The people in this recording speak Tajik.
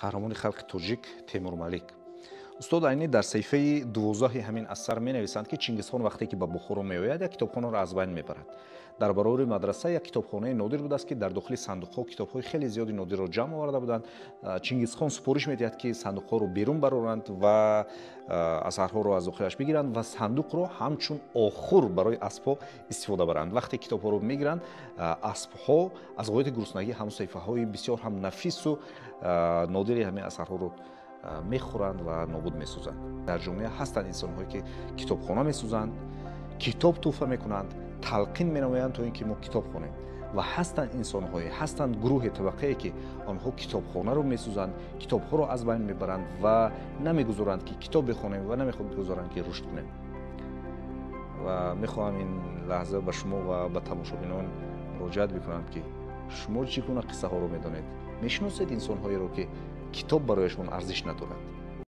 Қаҳрамони халқи тоҷик Темур Малик. Устод Айнӣ дар саҳифаи 12-и ҳамин асар менависанд, ки Чингизхон вақте ки ба Бухоро меояд, як китобхонаро аз байн мебарад. Дар баробари мадраса як китобхонаи нодир будааст, ки дар дохили сандуқҳо китобҳои хеле зиёди нодирро ҷамъ оварда буданд. Чингизхон супориш медиҳад, ки сандуқҳоро берун бароранд ва асарҳоро аз дохилаш бигиранд ва сандуқро ҳамчун охур барои аспҳо истифода баранд. Вақте китобҳоро мегиранд, аспҳо аз ғояти гуруснагӣ ҳам саҳифаҳои бисёр ҳам нафису нодири ҳамин асарҳоро мехӯранд ва нобуд месозанд. Дар ҷомеа ҳастанд инсонҳое, ки китобхона месозанд, китоб тӯҳфа мекунанд, талқин менамоянд, то ин ки мо китоб хонем, ва ҳастанд инсонҳое, ҳастанд гурӯҳи табақае, ки онҳо китобхонаро месӯзанд, китобҳоро аз байн мебаранд ва намегузоранд, ки китоб бихонем, ва намегузоранд, ки рушд кунем. Ва мехоҳам ин лаҳза ба шумо ва ба тамошобинон муроҷиат бикунам, ки шумо чӣ гуна қиссаҳоро медонед? Мешиносед инсонҳоеро, ки китоб барояшон арзиш надорад?